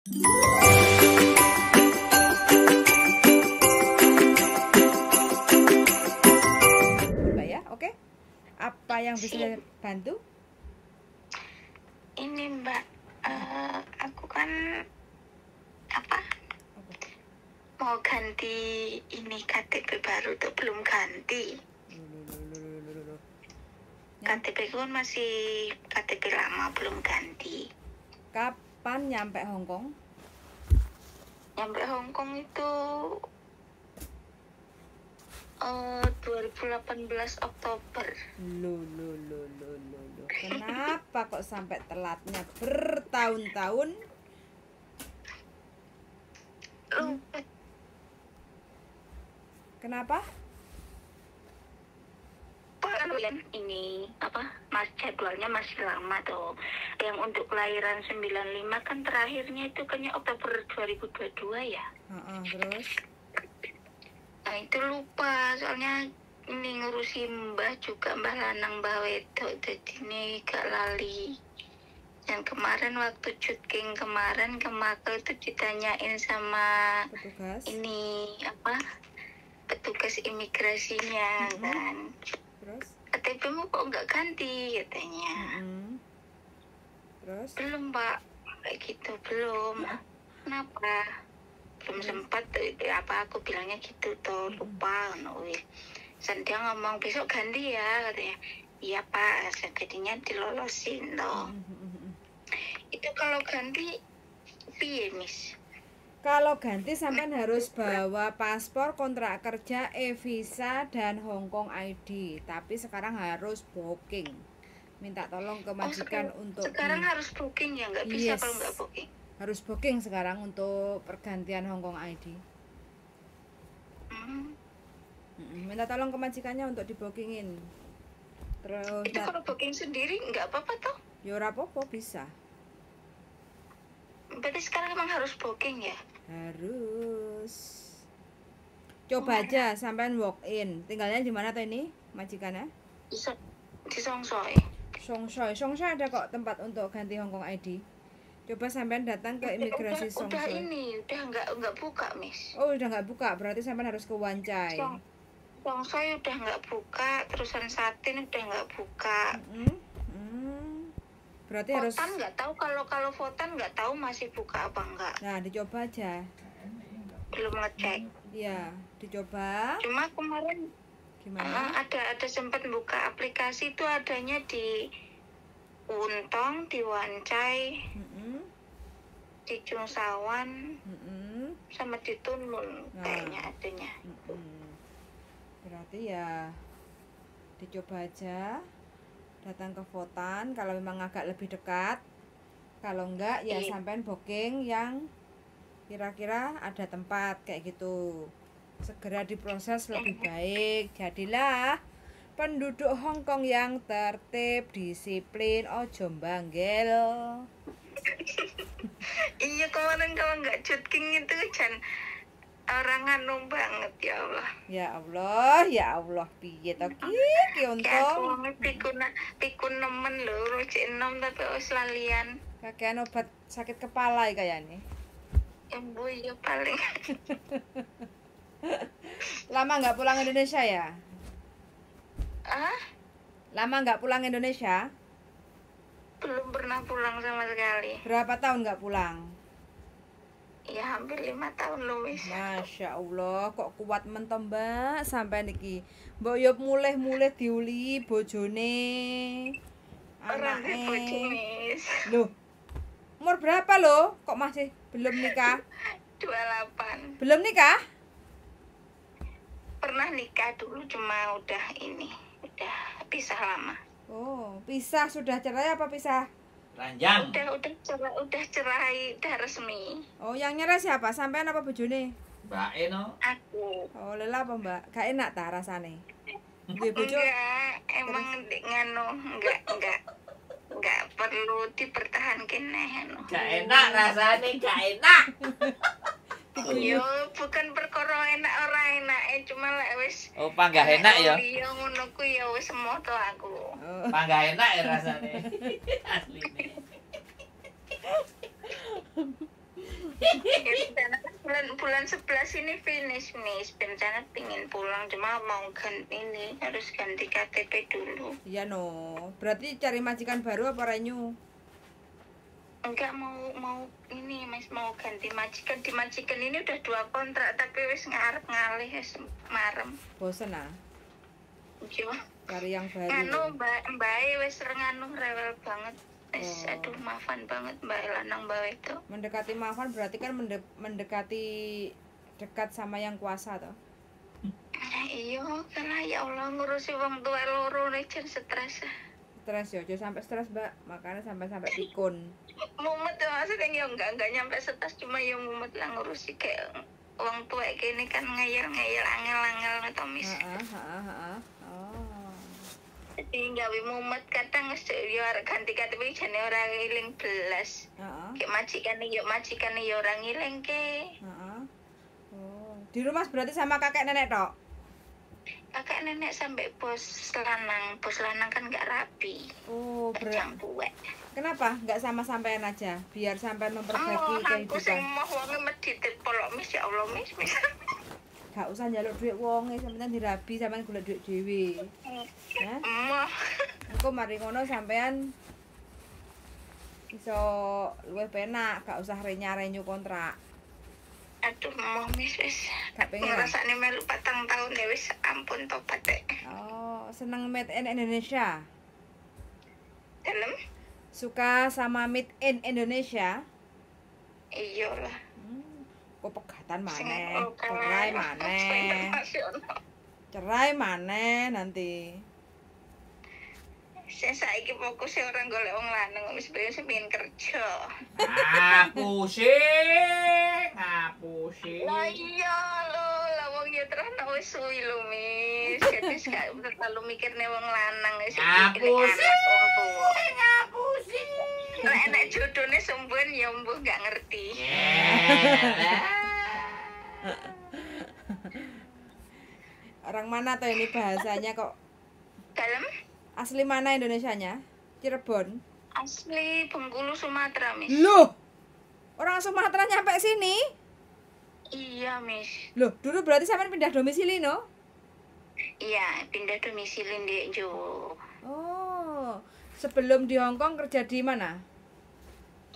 Mbak ya, oke? Apa yang bisa bantu? Ini Mbak, aku kan apa? Mau ganti ini KTP baru tuh belum ganti. KTP ku kan masih KTP lama belum ganti. Kapan nyampe Hong Kong? Nyampe Hong Kong itu 2018 Oktober. Loh. Kenapa kok sampai telatnya bertahun-tahun? Kenapa? Ini apa? Mas jadwalnya masih lama tuh. Yang untuk kelahiran 95 kan terakhirnya itu kayaknya Oktober 2022 ya. Terus? Nah itu lupa soalnya ini ngurusi mbah juga, mbah lanang mbah wedok, jadi ini gak lali. Yang kemarin waktu cutking kemarin ke Makel itu ditanyain sama petugas. Ini apa? Petugas imigrasinya kan. Terus? KTP-mu kok nggak ganti katanya. Terus? Belum Pak, kayak gitu belum. Kenapa? Belum sempat apa aku bilangnya gitu tuh, lupa no. Dia ngomong besok ganti ya katanya. Iya Pak, jadinya dilolosin toh. Itu kalau ganti piye, Miss? Kalau ganti sampean harus bawa paspor, kontrak kerja, e-visa dan Hong Kong ID. Tapi sekarang harus booking. Minta tolong ke majikan untuk sekarang harus booking ya, nggak bisa kalau nggak booking. Harus booking sekarang untuk pergantian Hong Kong ID. Minta tolong ke majikannya untuk dibookingin. Terus itu kalau booking sendiri nggak apa-apa toh? Ya ora apa-apa, bisa. Berarti sekarang emang harus booking ya? Harus. Coba aja sampean walk in. Tinggalnya di mana tuh ini majikannya? Di Songsoi. Songsoi. Songsoi ada kok tempat untuk ganti Hong Kong ID. Coba sampean datang ke imigrasi Songsoi. Udah ini, udah nggak buka, Miss. Oh, udah nggak buka. Berarti sampean harus ke Wan Chai. Songsoi udah nggak buka, terusan Satin udah nggak buka. Berarti harus Votan nggak tahu, kalau Votan nggak tahu masih buka apa enggak. Nah, dicoba aja. Belum ngecek. Iya, dicoba. Cuma kemarin gimana? Ada sempat buka aplikasi itu adanya di Untong, di Wan Chai, di Jungsawan, sama di Tuen Mun kayaknya adanya. Berarti ya dicoba aja. Datang ke Votan kalau memang agak lebih dekat. Kalau enggak ya sampean booking yang kira-kira ada tempat kayak gitu. Segera diproses lebih baik. Jadilah penduduk Hong Kong yang tertib, disiplin, ojo banggel. Iya, kemarin kalau enggak cutking itu jan orang anu banget, ya Allah. Ya Allah, ya Allah, piye to ki? Ki untung. Pikun nemen lho, cek enom tapi wis lalian. Kakean obat sakit kepala iki kayane. Embu ya paling. Lama nggak pulang Indonesia ya? Ah? Lama nggak pulang Indonesia? Belum pernah pulang sama sekali. Berapa tahun nggak pulang? Ya hampir 5 tahun loh, Miss. Masya Allah, kok kuat mentom Mbak sampai niki. Mbok yo mulih-mulih diuli bojone. Anake bojo, Miss. Loh. Umur berapa loh? Kok masih belum nikah? 28. Belum nikah? Pernah nikah dulu, cuma udah ini, udah pisah lama. Oh, pisah sudah cerai apa pisah? Ranjang. Udah cerai, udah resmi. Oh, yang nyerai siapa? Sampean apa bojone? Mbak Eno. Aku. Oh, lelah apa Mbak? Gak enak ta rasane? Duwe bojo? Enggak, emang nganu, enggak perlu dipertahankan neh anu. Gak enak rasane, gak enak. Yo, bukan perkara enak ora enak, cuma lek wis. Oh, panggah enak ya. Iya ngono ku ya wis moto aku. Panggah enak ya rasane. Asline. Ya, bulan 11 ini finish, Miss. Berencana pingin pulang, cuma mau ganti ini, harus ganti KTP dulu. Iya no. Berarti cari majikan baru apa renew? Enggak, mau ini, Mas, mau ganti majikan. Di majikan ini udah 2 kontrak, tapi wis ngarep ngalih wis marem. Bosen ah. Yo. Cari yang baru. Nganu mbak wis nganu rewel banget. Wis Oh. aduh maafan banget mbak lanang mbak itu. Mendekati maafan berarti kan mendekati dekat sama yang kuasa toh. Iya, karena ya Allah ngurusi wong tua loro nih jan stres. Stres ya, jangan sampai stres, Mbak. Makanya sampai pikun. Mumet ya maksudnya ya enggak nyampe stres, cuma ya mumet lah ngurusi kayak wong tua kene kan ngeyel-ngeyel angel-angel atau mis. Heeh, heeh, heeh. Oh. Jadi gawe mumet kadang wis yo arep ganti KTP jane ora ngiling belas. Heeh. Kayak majikane yo ora ngilingke. Heeh. Oh, di rumah berarti sama kakek nenek tok. Kakek nenek sampai bos lanang kan nggak rapi. Oh, Berjangkuwe. Kenapa nggak sama sampean aja? Biar sampean memperbaiki aku sing kehidupan. moh wonge medhit polok mis ya Allah mis mis. Gak usah njaluk duit wonge, sampean dirabi sampean golek duit dhewe. Hah? Moh. Engko mari ngono sampean iso luwih penak, gak usah renya-renyu kontrak. Aduh moh mis wis. Gak pengen. ah? Ngrasakne melu 4 tahun ya wis ampun tobat dek. Oh, seneng made in Indonesia. Dalem? Suka sama made in Indonesia? Iya lah. Kok pegatan Sing maneh, lokal. cerai maneh. Internasional. Cerai maneh nanti. Sing saiki fokusnya orang golek wong lanang wis pengen pengen kerja. Ngapusi, ngapusi. Lah iya lho, lah wong ya terus wis suwi lho, Mis. Jadi gak terlalu mikirne wong lanang wis mikirne Ngapusi. anak wong tuwa. Ngapusi. Lah enek jodone sumben ya mbuh gak ngerti. Orang mana tuh ini bahasanya kok? Dalem Asli mana Indonesianya? Cirebon. asli Bengkulu Sumatera, Mis. Loh. Orang Sumatera nyampe sini? Iya, Mis. Loh, dulu berarti sampean pindah domisili, no? Iya, pindah domisili di Jawa. Oh, sebelum di Hong Kong kerja di mana?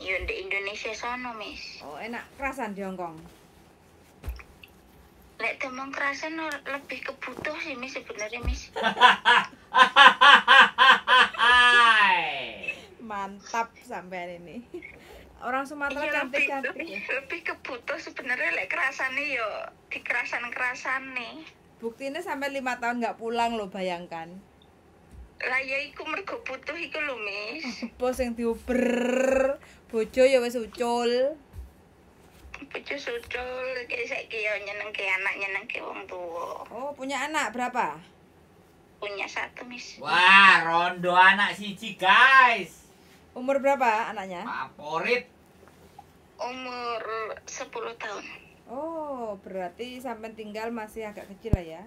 Yo di Indonesia sono, Mis. Oh, enak kerasan di Hong Kong. Lek temong kerasan lebih kebutuh sih, Mis, sebenarnya, Mis. Mantap sampean ini. Orang Sumatera Iya, cantik-cantik ya. lebih kebutuh sebenarnya lek kerasane yo di kerasan-kerasane. Buktinya sampai 5 tahun nggak pulang loh, bayangkan. Lah ya iku mergo butuh iku lho, Mis. Bos yang diuber, bojo ya wis ucul. Bojo sucul kayak saiki yo nyenengke anak, nyenengke wong tuwa. Oh, punya anak berapa? Punya 1, Mis. Wah, rondo anak siji, guys. Umur berapa anaknya? Favorit. Umur 10 tahun. Oh, berarti sampai tinggal masih agak kecil lah ya.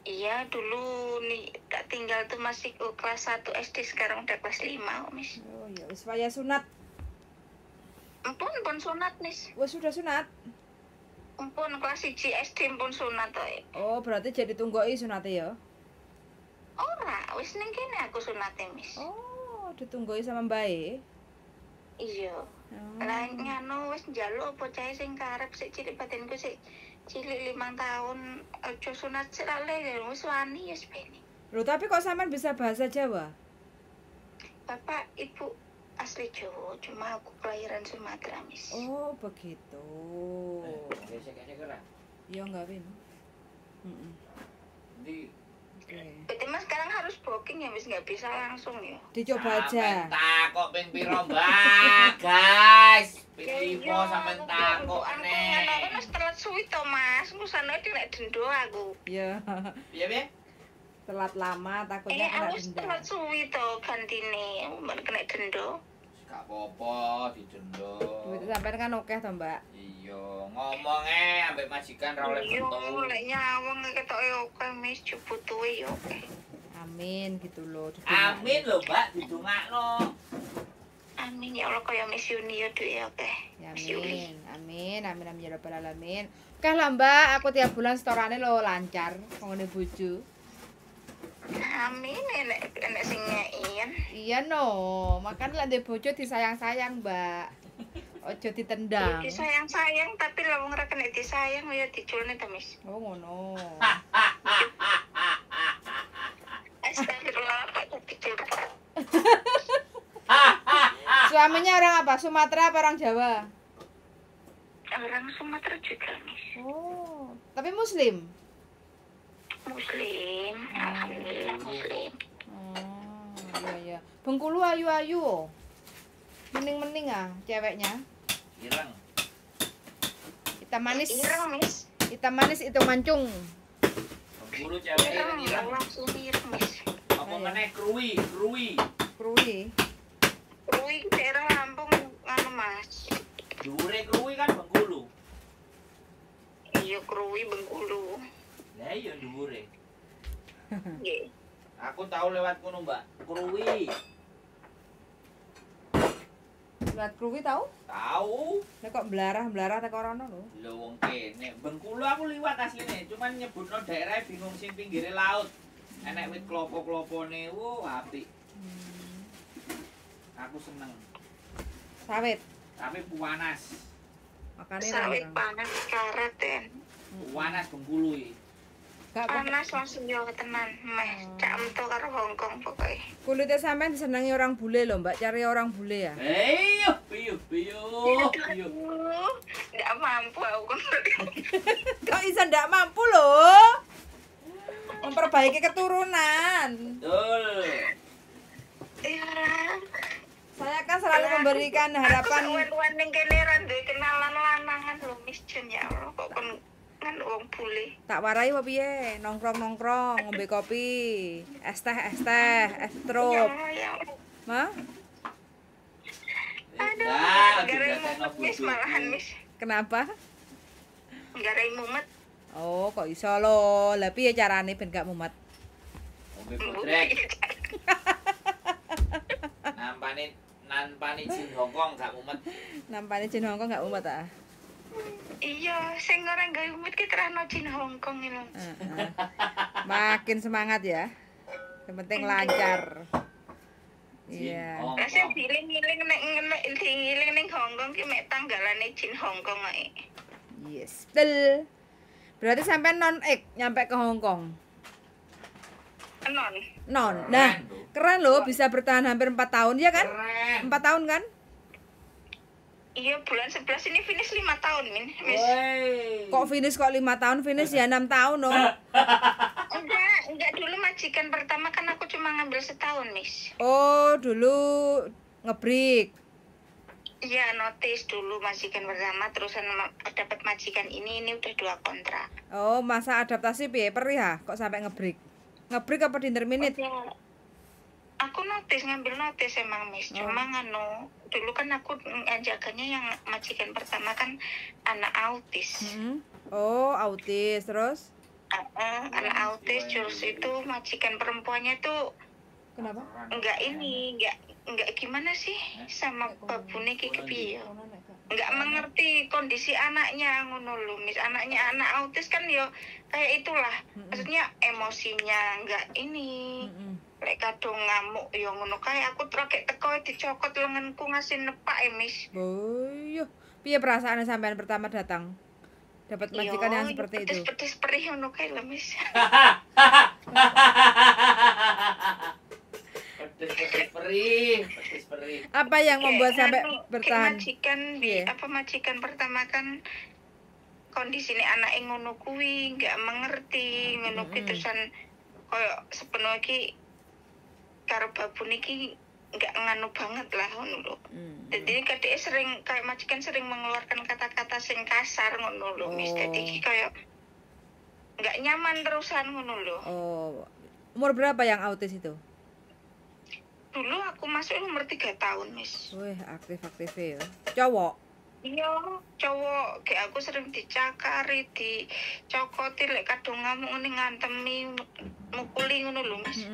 Iya, dulu nih tak tinggal tuh masih kelas 1 SD, sekarang udah kelas 5, Mis. Oh ya, wis waya sunat. Empun pun sunat, Mis. Wis sudah sunat. Empun kelas 1 SD empun sunat to. Oh, berarti jadi tunggoi sunate ya. Ora, wis ning kene aku sunate, Mis. Oh, ditunggoi sama mbae. Iya. Oh. Lah nganu wis njaluk apa cahe sing karep sik cilik batinku sik cilik 5 tahun aja sunat sik lale wis wani ya sepene. Loh, tapi kok sampean bisa bahasa Jawa? Bapak ibu asli Jawa, cuma aku kelahiran Sumatera, Mis. Oh, begitu. Iya enggak, Win? Heeh. Oke. Berarti Mas sekarang harus booking ya, Mis, nggak bisa langsung ya. Dicoba aja. Takok ping piro, Mbak, guys. Ping Ya 5 sampean takok Aku nih. ngono kan wis telat suwi to, Mas. Ngusane nek dendo aku. Iya. Piye, piye? Telat lama takutnya kena Aku wis denda. telat suwi to gantine, kena dendo. Gak apa-apa, didendo. Duit sampean kan akeh to, Mbak. Iya, ngomong ambek majikan ra oleh Iya, bentuk. lek nyawang ketoke oke, Mis, butuhe ya oke. Amin gitu loh. Didongakno. Amin lho, Mbak, didongakno. Amin ya Allah kaya Miss Yuni ya duwe oke. Ya Amin. Amin, amin, amin ya rabbal alamin. Oke lah Mbak, aku tiap bulan setorane lo lancar, ngene bojo. Amin, enek enek sing ngeki kan. Iya no, makanya lek ndek bojo disayang-sayang, Mbak. Ojo ditendang. Disayang-sayang tapi lah wong ora kena disayang ya diculne ta, Mis. Oh ngono. Astagfirullah, kok dicul. Suaminya orang apa? Sumatera apa orang Jawa? Orang Sumatera juga, Mis. Oh, tapi Muslim. Muslim, alhamdulillah Muslim. Oh, iya iya. Bengkulu ayu-ayu. Oh. Mening-mening ah ceweknya. Ireng. Hitam manis. Ireng, Mis. Hitam manis itu mancung. Bengkulu cewek Ireng, ireng-ireng. langsung ireng, Mis. Apa meneh kruwi, kruwi. Krui. Kuwi daerah Lampung ngono, Mas. Dhuwure kruwi kan Bengkulu. Iya, Krui Bengkulu. Lah iya dhuwure. Nggih. Aku tahu lewat kono, Mbak. Kruwi. Lewat Krui tahu? Tahu. Lah kok belarah-belarah teko rono lho. Lho wong kene Bengkulu aku liwat asline, cuman nyebutno daerah bingung sing pinggire laut. Enek wit klopo-klopone, wo apik. Aku seneng. Sawit. Tapi panas. Makane Sawit panas karet ya. Panas Bengkulu iki. Gak kok. Panas langsung yo tenan. Meh cak emto karo Hongkong pokoknya. Kulitnya sampean disenangi orang bule loh, Mbak. Cari orang bule ya. Ayo, piyo piyo piyo. Aduh, nggak mampu aku. Kok bisa ndak mampu loh? Memperbaiki keturunan. Betul. Ya. Saya kan selalu memberikan harapan. Aku wan ning kene ra duwe kenalan lanangan lho Miss Jun ya Allah kok kon kan wong bule. Tak warai apa piye? Nongkrong-nongkrong, ngombe kopi, es teh, es teh, es Ya trup. Allah, ya Allah. Mah? Aduh, Nah, garai mumet Miss malahan Miss. Kenapa? Garai mumet. Oh, kok iso lho. Lah piye carane ben gak mumet? Ngombe bodrek. Nampane nampane jin Hongkong gak mumet. Nampane jin Hongkong gak mumet ah? Iya, sing ora gawe mumet ki terahno jin Hongkong iki lho. Heeh. Makin semangat ya. Yang penting lancar. Jin Iya. Lah sing Hongkong. diiling-iling nek nek diiling ning Hongkong ki mek tanggalane jin Hongkong ae. Yes. Betul. Berarti sampai non ek nyampe ke Hong Kong. Non. Non. Nah, keren loh bisa bertahan hampir 4 tahun ya kan? Keren. 4 tahun kan? Iya, bulan 11 ini finish 5 tahun, Min. Miss. Woi. Kok finish kok 5 tahun, finish ya 6 tahun dong. Enggak dulu majikan pertama kan aku cuma ngambil setahun, Miss. Oh, dulu ngebreak. Iya, notice dulu majikan pertama terusan dapat majikan ini udah 2 kontrak. Oh, masa adaptasi piye perih ya? Kok sampai ngebreak? Ngebreak apa di interminate? Ya, aku notice, ngambil notice emang, Miss. Cuma nganu, dulu kan aku ngajaganya yang majikan pertama kan anak autis. Oh, autis terus? Anak autis, terus itu majikan perempuannya tuh Kenapa? enggak ini, enggak gimana sih sama babune ki kepiye. Enggak mengerti kondisi anaknya ngono lho, Miss. Anaknya anak autis kan yo kayak itulah. Maksudnya emosinya enggak ini. Lek kadung ngamuk yo ngono kae aku trokek teko dicokot lenganku ngasih nepak e, Miss. Boyo, piye perasaannya sampean pertama datang? Dapat majikan yang seperti itu. Pedes-pedes perih ngono kae lho, Miss. Pedes perih, pedes perih. Apa yang membuat sampai bertahan? Majikan apa majikan pertama kan kondisi ini anak ngono kuwi nggak mengerti ngono kuwi terusan koyo sepenuh iki karo babune iki nggak nganu banget lah ngono lho. Jadi kadek sering kayak majikan sering mengeluarkan kata-kata sing kasar ngono lho, Miss. Jadi iki kayak nggak nyaman terusan ngono lho. Oh. Umur berapa yang autis itu? Dulu aku masuk umur 3 tahun, Miss. Wih, aktif-aktif ya. Cowok? Iya, cowok. Kayak aku sering dicakari, dicokoti, lek kadung ngamuk ngene ngantemi, mukuli ngono lho, Miss.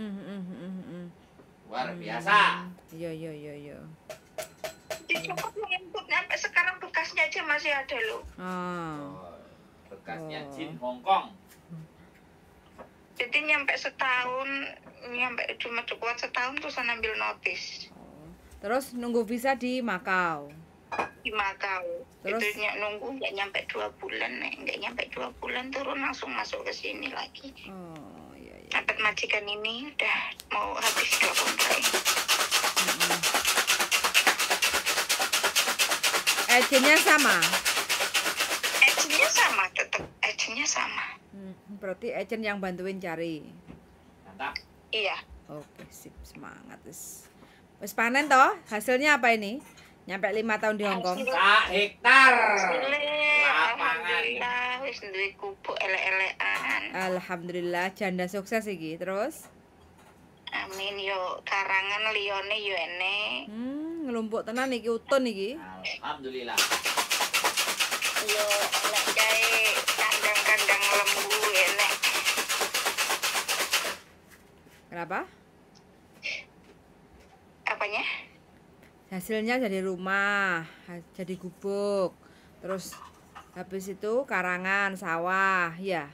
Luar biasa. Iya, iya, iya, iya. Dicokot lenganku Sampai sekarang bekasnya aja masih ada loh. Oh. Bekasnya jin Hong Kong. Jadi nyampe setahun, nyampe cuma kuat setahun terus ambil notis. Oh. Terus nunggu visa di Makau. Di Makau. Terus itu nunggu nggak nyampe 2 bulan, nggak nyampe 2 bulan turun langsung masuk ke sini lagi. Oh, iya, iya. Dapat majikan ini udah mau habis 2 kontrak. Agentnya sama? Agentnya sama, tetap agentnya sama. Berarti agent yang bantuin cari. Mantap. Iya. Oke, sip, semangat. Wis panen toh? Hasilnya apa ini? Nyampe 5 tahun di Hong Kong. 1 hektar. Alhamdulillah, wis duwe gubuk elek-elekan. Alhamdulillah, janda sukses iki. Terus? Amin yo, karangan liyane yo enek. Ngelumpuk tenan iki utun iki. Alhamdulillah. Yo enek kae kandang-kandang lembu enek. Kenapa? Apanya? Hasilnya jadi rumah, jadi gubuk. Terus habis itu karangan, sawah, ya.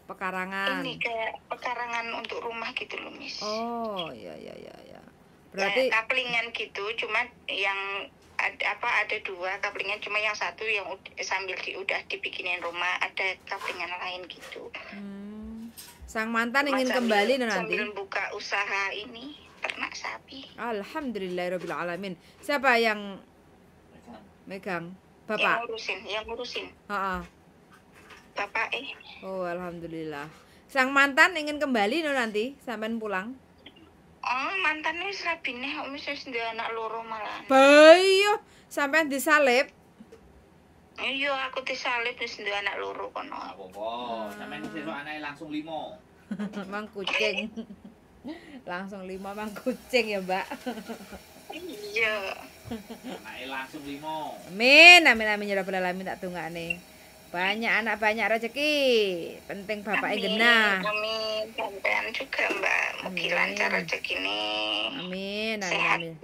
Pekarangan. Ini kayak pekarangan untuk rumah gitu loh, Miss. Oh, iya iya iya ya. Berarti kayak kaplingan gitu, cuma yang ada 2 kaplingan, cuma yang satu yang sambil udah dibikinin rumah, ada kaplingan lain gitu. Sang mantan ingin kembali nanti. Sambil buka usaha ini ternak sapi. Alhamdulillahirabbil alamin. Siapa yang megang? Bapak. Yang ngurusin. Heeh. Bapak Oh, alhamdulillah. Sang mantan ingin kembali no nanti sampean pulang. Oh, mantannya wis rabine, wis duwe anak loro malah. Bayo, sampean disalib. Iya, aku disalib wis duwe anak loro kono. Apa-apa, sampean sesuk anake langsung 5. Mang kucing. Langsung 5 mang kucing ya, Mbak. Iya. Anake langsung 5. Amin, amin amin ya rabbal alamin, tak dongakne. Banyak anak banyak rezeki. Penting bapaknya genah. Amin. Sampean juga, Mbak. Mugi lancar rezekine. Amin, amin, sehat amin.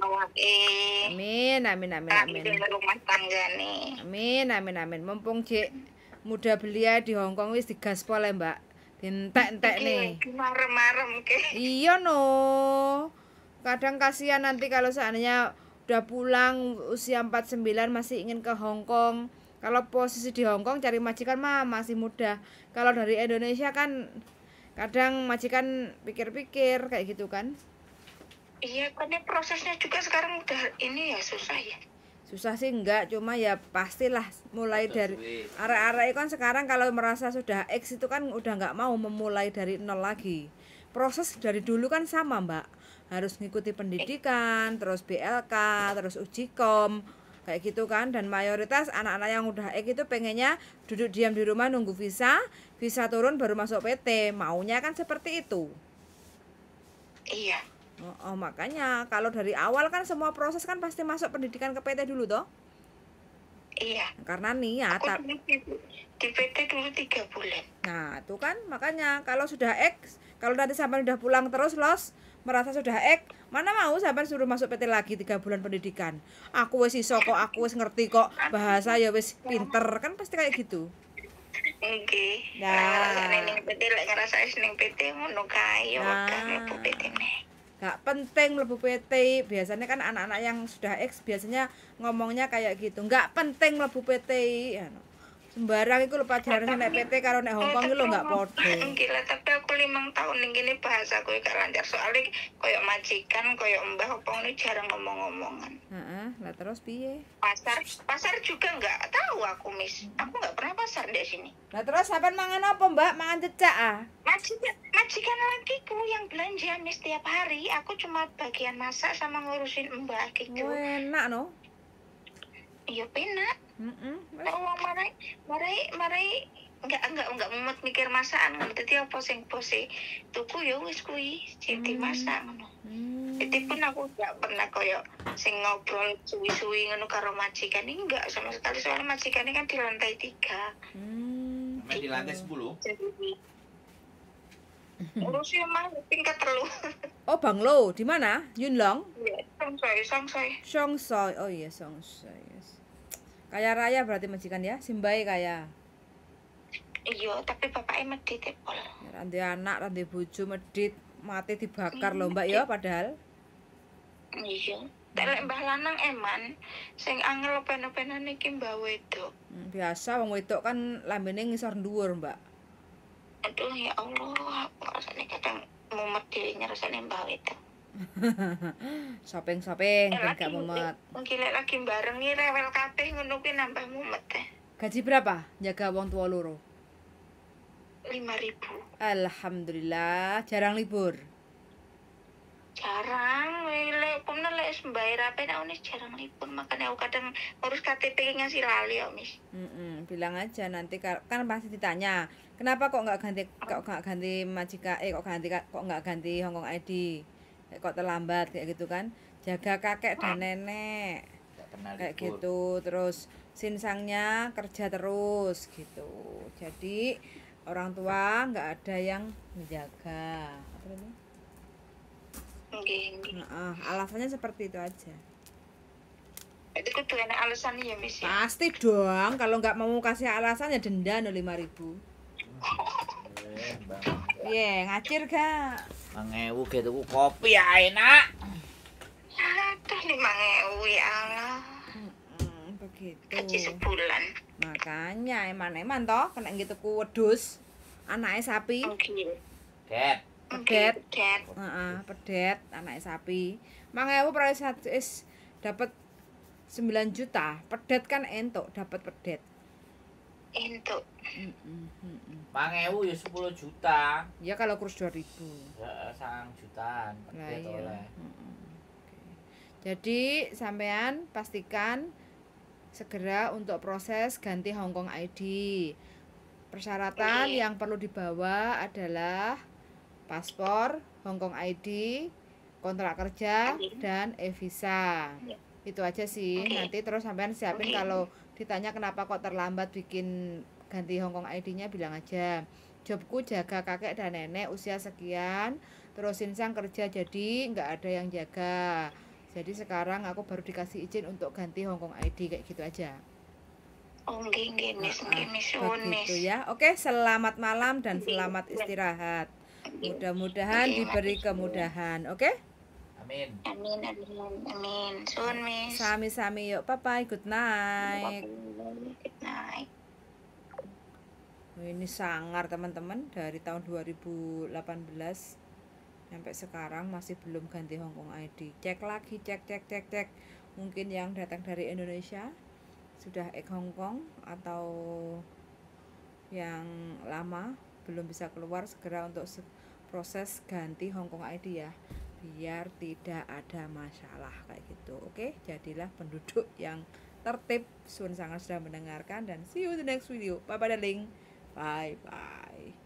Amin, amin, amin, amin. Rumah tangga nih. Amin, amin, amin. Mumpung cek muda belia di Hong Kong wis digaspol ya, Mbak. Dientek-entek nih. Marem-marem ke. Iya no. Kadang kasihan nanti kalau seandainya udah pulang usia 49 masih ingin ke Hong Kong. Kalau posisi di Hong Kong cari majikan mah masih mudah. Kalau dari Indonesia kan kadang majikan pikir-pikir kayak gitu kan. Iya, karena prosesnya juga sekarang udah ini ya susah ya. Susah sih enggak, cuma ya pastilah mulai dari arek-arek kan sekarang kalau merasa sudah X itu kan udah enggak mau memulai dari nol lagi. Proses dari dulu kan sama, Mbak. Harus ngikuti pendidikan, terus BLK, terus uji kom, kayak gitu kan. Dan mayoritas anak-anak yang udah X itu pengennya duduk diam di rumah nunggu visa, visa turun baru masuk PT. Maunya kan seperti itu. Iya. Oh, makanya kalau dari awal kan semua proses kan pasti masuk pendidikan ke PT dulu toh? Iya. Karena niat. Aku di PT dulu 3 bulan. Nah, itu kan makanya kalau sudah X, kalau nanti sampai udah pulang terus los, merasa sudah X, mana mau sampai suruh masuk PT lagi 3 bulan pendidikan. Aku wis iso kok, aku wis ngerti kok, bahasa ya wis pinter, kan pasti kayak gitu. Nggih. Nah, ning PT lek ngrasake ning PT ngono kae ya wegah mlebu PT-ne. Gak penting mlebu PT. Biasanya kan anak-anak yang sudah X biasanya ngomongnya kayak gitu. Gak penting mlebu PT. Ya, no. Sembarang iku lho pelajaran nek PT karo nek Hong Kong iki lho gak padha. Gila, tapi aku 5 tahun ning kene bahasaku gak lancar soalnya koyo majikan, koyo mbah opo ngono jarang ngomong-ngomongan. Heeh, lah terus piye? Pasar juga gak tahu aku, Miss. Aku gak pernah pasar di sini. Lah terus sampean mangan apa, Mbak? Mangan cecak ah? Majikan lakiku yang belanja, Miss, tiap hari. Aku cuma bagian masak sama ngurusin mbah gitu. Enak no. Iya, penak. Heeh. Wong marai enggak mumet mikir masakan ngono. Dadi apa sing bose tuku ya wis kuwi sing dimasak ngono. Jadi pun aku enggak pernah koyo sing ngobrol suwi-suwi ngono karo majikan ini enggak sama sekali, soalnya majikan ini kan di lantai 3. Sampai di lantai 10. Urusnya mah tingkat 3. Oh, banglo di mana? Yunlong? Iya, Songsoi, Songsoi. Songsoi. Oh iya, Songsoi. Yes. Kaya raya berarti majikan ya, simbae kaya. Iya, tapi bapaknya medit ya, Pol. Ya, ra duwe anak, ra duwe bojo medit, mati dibakar lho Mbak ya padahal. Iya. Lek mbah lanang eman, sing angel open-openan iki mbah wedok. Biasa wong wedok kan lambene ngisor dhuwur, Mbak. Aduh ya Allah, aku rasane kadang mumet dhewe ngrasane mbah wedok. Shopping-shopping ben gak mumet. Mungkin lek lagi bareng iki rewel kabeh ngono kuwi nambah mumet eh. Gaji berapa jaga wong tua loro? 5.000. Alhamdulillah, jarang libur. Jarang, lek pemene lek mbayar apa nek wis jarang libur, makanya aku kadang ngurus KTP ngasih lali ya, Miss. Bilang aja nanti kan pasti ditanya, kenapa kok nggak ganti kok nggak ganti majikan kok ganti kok nggak ganti Hong Kong ID? Kok terlambat kayak gitu kan. Jaga kakek dan nenek. Nggak pernah Kayak libur. gitu, terus sinsangnya kerja terus gitu. Jadi orang tua nggak ada yang menjaga. Apa namanya? Nggih, nggih. Nah, alasannya seperti itu aja. Itu kudu enak alasan ya, Miss. Ya? Pasti dong, kalau nggak mau kasih alasan ya denda no 5.000. Mbak. Iya, ngacir gak? 5.000 ge tuku kopi ya enak. Aduh, 5.000 ya Allah. Begitu. Gaji sebulan. Makanya eman-eman toh kena gitu ku wedhus, anake sapi. Nggih. Ket. Pedet. Pedet. Heeh, pedet anake sapi. 5.000 per is dapat 9 juta. Pedet kan entuk dapat pedet. Entuk. 5.000 ya 10 juta. Ya kalau kurs 2.000. Ya 9 jutaan Lah pedet iya. oleh. Oke. Jadi sampean pastikan segera untuk proses ganti Hong Kong ID. Persyaratan Oke. yang perlu dibawa adalah paspor, Hong Kong ID, kontrak kerja, Oke. dan e-visa. Iya. Itu aja sih. Oke. Nanti terus sampean siapin Oke. kalau ditanya kenapa kok terlambat bikin ganti Hong Kong ID-nya bilang aja. Jobku jaga kakek dan nenek usia sekian, terus sinsang kerja jadi nggak ada yang jaga. Jadi sekarang aku baru dikasih izin untuk ganti Hong Kong ID kayak gitu aja. Oh, nggih, nggih, Miss, nggih, Miss, suwun, Miss. Begitu ya. Oke, selamat malam dan Nggih. selamat istirahat. Mudah-mudahan Oke, diberi makasih. kemudahan. Oke? Amin. Amin, amin, amin. Suwun, Miss. Sami-sami yuk. Bye bye. Good night. Good night. Ini sangar teman-teman, dari tahun 2018 sampai sekarang masih belum ganti Hong Kong ID. Cek lagi, cek cek cek cek. Mungkin yang datang dari Indonesia sudah ex Hong Kong atau yang lama belum bisa keluar, segera untuk proses ganti Hong Kong ID ya, biar tidak ada masalah kayak gitu. Oke, jadilah penduduk yang tertib. Sun sangat sudah mendengarkan dan see you in the next video. Bye bye darling. Bye bye.